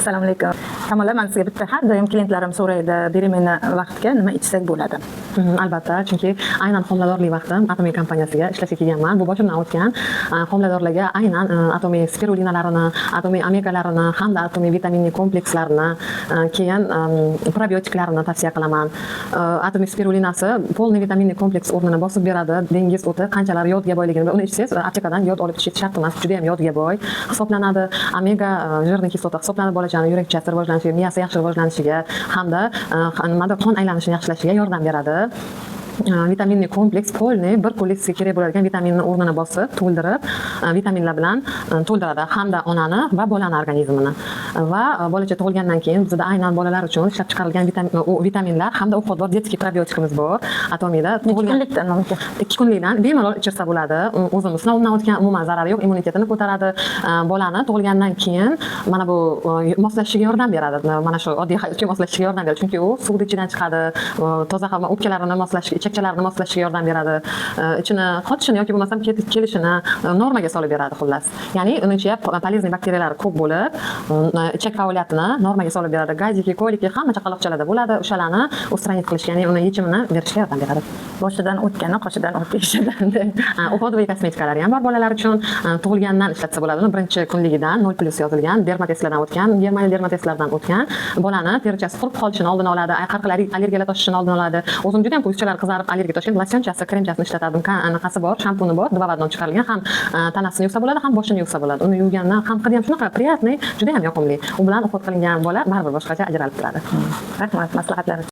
Assalomu alaykum, Kamola. Man sizga bitta, har doim klientlarim so'raydi, беременна vaqtga nima ichsak bo'ladi? Albatta, chunki aynan homiladorlik vaqtim Atomy kompaniyasiga ishlashga kelganman. Bu boshimdan o'tgan. Homiladorlarga aynan Atomy spirulinalarini, Atomy omegalarini hamda Atomy vitaminli komplekslarini, keyin probiotiklarini tavsiya qilaman. Atomy spirulinasi полный vitaminli kompleks o'rnini bosib beradi. Dengiz o'ti qanchalar yodga boyligini, uni ichsangiz, aptekadan yod olib ichishingiz shart emas, juda ham yodga boy hisoblanadi. Omega жирный kislota hisoblanadi, bolachani yurakchasi rivojlanishiga, miyasi yaxshi rivojlanishiga hamda nimadir qon aylanishini yaxshilashiga yordam beradi. Vitaminli kompleks полный bir kunlik sizga kerak bo'ladigan vitaminni o'rnini bosib to'ldirib, vitaminlar bilan to'ldiradi hamda onani va bolani organizmini. Va bolacha tug'ilgandan keyin bizda aynan bolalar uchun ishlab chiqarilgan vitaminlar hamda уход bor, детский probiotikimiz bor Atomida. Necha kunlikdan mumkin? 2 kunlikdan bemalol ichirsa bo'ladi. O'zim sinovdan o'tgan, umuman zarari yo'q, immunitetini ko'taradi. Bolani tug'ilgandan keyin mana bu moslashishiga yordam beradi, mana shu oddiy hayotga moslashishiga yordam beradi, chunki u suvni ichidan chiqadi. Toza havo o'pkalarini moslashiga, ichakchalarini moslashishiga yordam beradi. Ichini qotishini yoki bo'lmasam kelishini normaga solib beradi, xullas. Ya'ni uni ichida полезный bakteriyalar ko'p bo'lib, ichak faoliyatini normaga solib beradi. Газики, колики hamma chaqaloqchalarda bo'ladi, o'shalarni устранить qilishga, ya'ni uni yechimini berishga yordam beradi. Boshidan o'tgani qoshidan o't deyishadi. Уходовый kosmetikalari ham bor bolalar uchun. Tug'ilgandan ishlatsa bo'ladi. Uni birinchi kunligidan 0+ yozilgan, dermatestlardan o'tgan, Germaniya dermatestlardan o'tgan. Bolani terichasi qurib qolishini oldini oladi, har xil allergiyalar toshishini oldini oladi. O'zim juda ham yuzchalari qizarib, allergiya toshgan, losyonchasi, kremchasini ishlatardim. Anaqasi bor, shampuni bor, два в одном chiqarilgan, ham tanasini yuvsa bo'ladi, ham boshini yuvsa bo'ladi. Uni yuvgandan ham hidi ham shunaqa приятный, juda ham yoqimli. U bilan уход qilingan bola baribir boshqacha ajralib turadi. Rahmat maslahatlar uchun.